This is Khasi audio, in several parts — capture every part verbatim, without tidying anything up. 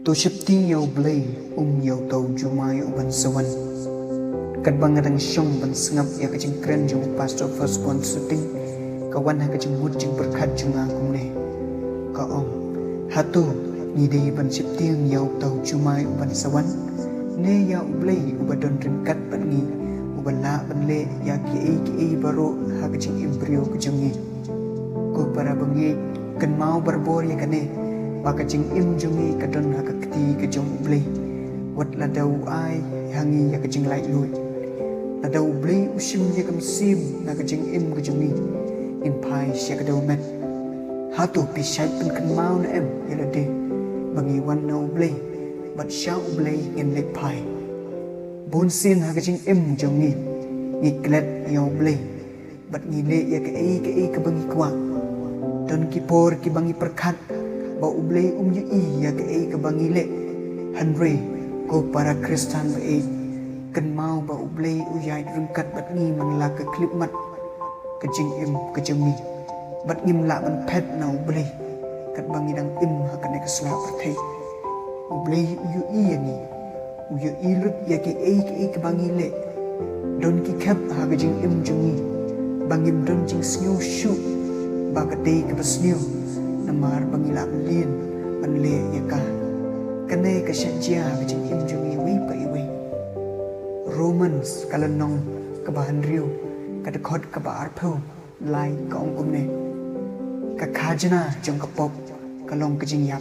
To sheptieng ïa U Blei, um ïa uta u jumai u ban sa wan. Katba nga dang shong ban sngap ïa ka jingkren jong u Pastor Firstborn Suting, ka wan ha ka jingmut jingpyrkhat jong nga kumne. Ka ong, hato ngi dei ban sheptieng ïa uta u jumai u ban sa wan, ne ïa U Blei uba don ryngkat bad ngi, uba lah ban leh ïa kiei kiei baroh ha ka jingim briew ka jong ngi? Ko para bangeit, kynmaw barabor ïa kane, ba ka jingim jong ngi ka don ha ka kti ka jong U Blei. Wat lada u ai ha ngi ïa ka jinglaitluid, lada U Blei u shim ïa ka mynsiem na ka jingim ka jong ngi, ngin phai sha ka dewmet. Hato phi shait pynkynmaw ne em ïa lade ba ngi wan na U Blei, bad sha U Blei ngin leit phai? Bunsien ha ka jingim jong ngi, ngi klet ïa U Blei bad ngi leh ïa kaei kaei kaba ngi kwah. Don ki por kiba ngi pyrkhat ba U Blei um ïohi ïa kaei kaba ngi leh. Hynrei ko para Khristan baieit, kynmaw ba U Blei u ïaid ryngkat bad ngi man la ka khyllipmat ka jingim ka jong ngi, bad ngim lah ban phet na U Blei katba ngi dang im ha kane ka sla pyrthei. U Blei u ïohi ïa ngi, u ïohi lut ïa kiei kiei kaba ngi leh. Don ki khep ha ka jingim jong ngi ba ngim don jingsngew shuh ba ka dei kaba sniew, namar ba ngi lah ban leh ban leh ïa ka. Kane ka shah jia ha ka jingim jong ngi iwei pa iwei. Romans ka lynnong kaba hynriew, ka dkhot kaba arphew lai ka ong kumne: Ka khajna jong ka pop ka long ka jingïap.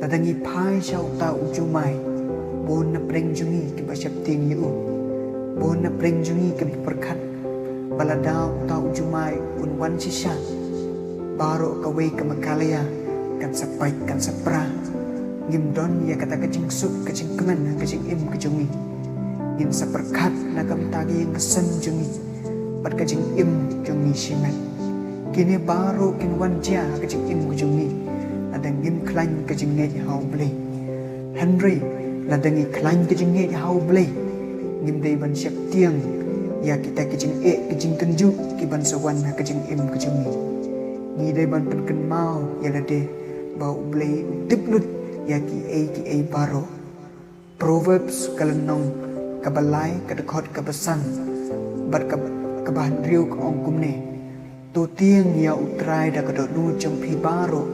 Lada ngi phai sha uta u jumai, bun na pdeng jong ngi kiba sheptieng ïa u. Bun na pdeng jong ngi kiba pyrkhat ba lada uta u jumai un wan shisha, baroh kawei ka Meghalaya kan sa pait kan sa pra. Ngim don ïa kata ka jingsuk ka jingkmen ha ka jingim ka jong ngi. Ngin sa pyrkhat na ka bynta ka ïing ka sem jong ngi bad ka jingim jong ngi shimet. Kine baroh kin wan jia ha ka jingim ka jong ngi lada ngim khlaiñ ka jingngeit ha U Blei. Hynrei lada ngi khlaiñ ka jingngeit ha U Blei, ngim dei ban sheptieng ïa kita ki jingeh ki jingtynjuh ki ban sa wan ha ka jingim ka jong ngi. Ngi dei ban pynkynmaw ïa lade ba U Blei u tip lut ïa kiei kiei baroh. Proverbs ka lynnong kaba lai, ka dkhot kaba san bad kaba, kaba hynriew ka ong kumne: To tieng ïa U Trai da ka dohnud jong phi baroh,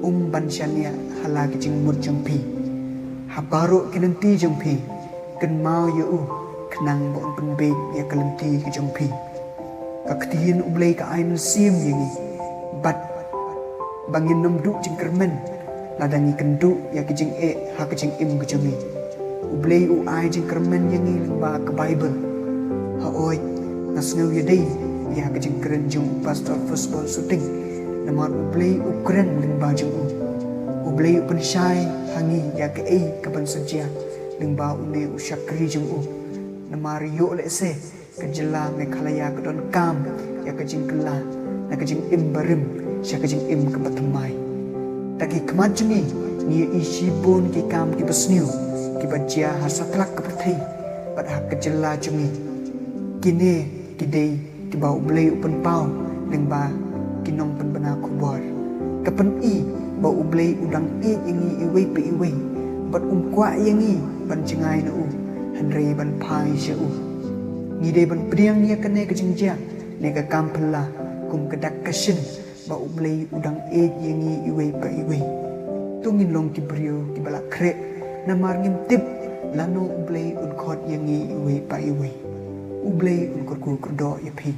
um ban shaniah ha la ki jingmut jong phi. Ha baroh ki lynti jong phi kynmaw ïa u, khnang ba un pynbeit ïa ka lynti ka jong phi. Ka ktien U Blei ka ai mynsiem ïa ngi bad ba ngin ym duh jingkyrmen lada ngi kynduh ïa ki jingeh ha ka jingim ka jong ngi. U Blei u ai jingkyrmen ïa ngi lyngba ka Baibl. Hooid, nga sngew ïadei ïa ka jingkren jong u Pastor Firstborn Suting, namar U Blei u kren lyngba jong u. U Blei u pynshai ha ngi ïa kaei ka ban sa jia lyngba une u shakri jong u. Namar ïoh lehse ka jylla Meghalaya ka donkam ïa ka jingkylla na ka jingim barim sha ka jingim kaba thymmai. Da ki khmat jong ngi, ngi ïohi shibun ki kam kiba sniew kiba jia ha satlak ka pyrthei bad ha ka jylla jong ngi. Kine ki dei kiba U Blei u pynpaw lyngba ki nongpynbna khubor. Ka pyni ba U Blei u dang ïeit ïa ngi iwei pa iwei bad um kwah ïa ngi ban jngai na u, hynrei ban phai sha u. Ngi dei ban pdiang ïa kane ka jingjia ne ka kam phylla kum ka dak ka shin ba U Blei u dang ïeit ïa ngi iwei pa iwei. To ngin long ki briew kiba la khreh, namar ngim tip lano U Blei un khot ïa ngi iwei pa iwei. U Blei un kyrkhu kyrdoh ïa phi.